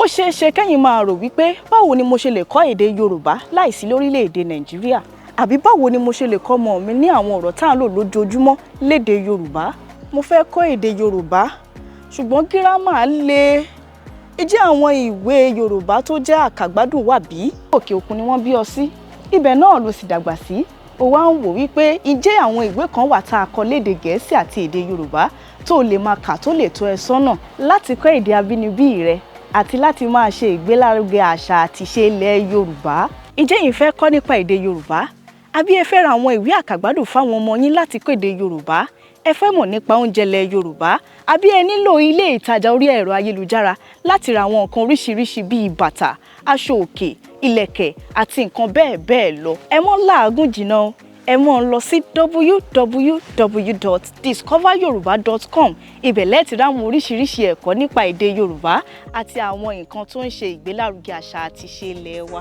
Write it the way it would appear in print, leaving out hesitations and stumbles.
Ó ṣeé ṣe kẹ́yìn máa rò wípé báwo ni mo ṣe lè kọ́ èdè Yorùbá láìsí lórílẹ̀‐èdè Nàìjíríà, àbí báwo ni mo ṣe lè kọ́ ọmọ mi ní àwọn ọ̀rọ̀ tá à ń lò lójoojúmọ́ lédè Yorùbá. Mo fẹ́ kọ́ èdè Yorùbá, ṣùgbọ́n gírámà le. Ìjẹ́ àwọn ìwé Yorùbá tó jẹ́ àkàgbádùn wà bí? Òkè òkun ni wọ́n bí ọ sí, ibẹ̀ náà ló sì dàgbà sí. Ó wá ń wò wípé ǹjẹ́ àwọn ìwé kan wà tá a kọ lédè Gẹ̀ẹ́sì àti èdè Yorùbá tó lè máa kà, tó lè tọ́ ẹ sọ́nà láti kọ́ èdè abínibí rẹ àti láti máa ṣe ìgbélárugẹ àṣà àti ìṣe ilẹ̀ Yorùbá. Ǹjẹ́ yín fẹ́ kọ́ nípa èdè Yorùbá, àbí ẹ fẹ́ ra àwọn ìwé àkàgbádùn fáwọn ọmọ yín láti kọ́ èdè Yorùbá? Ẹ fẹ́ mọ̀ nípa oúnjẹ ilẹ̀ Yorùbá, àbí ẹ nílò ilé ìtajà orí ẹ̀rọ ayélujára láti ra àwọn nǹkan oríṣiríṣi bíi bàtà, aṣọ òkè, ìlẹ̀kẹ̀ àti nǹkan bẹ́ẹ̀ bẹ́ẹ̀ lọ? Ẹ mọ́ làágùn jìnnà, ẹ mọ́ ń lọ sí www.discoveryoruba.com. Ibẹ̀ lẹ ti ráwọn oríṣiríṣi ẹ̀kọ́ nípa èdè Yorùbá àti àwọn nǹkan tó ń ṣe ìgbélárugẹ àṣà àti ìṣe ilẹ̀ wa.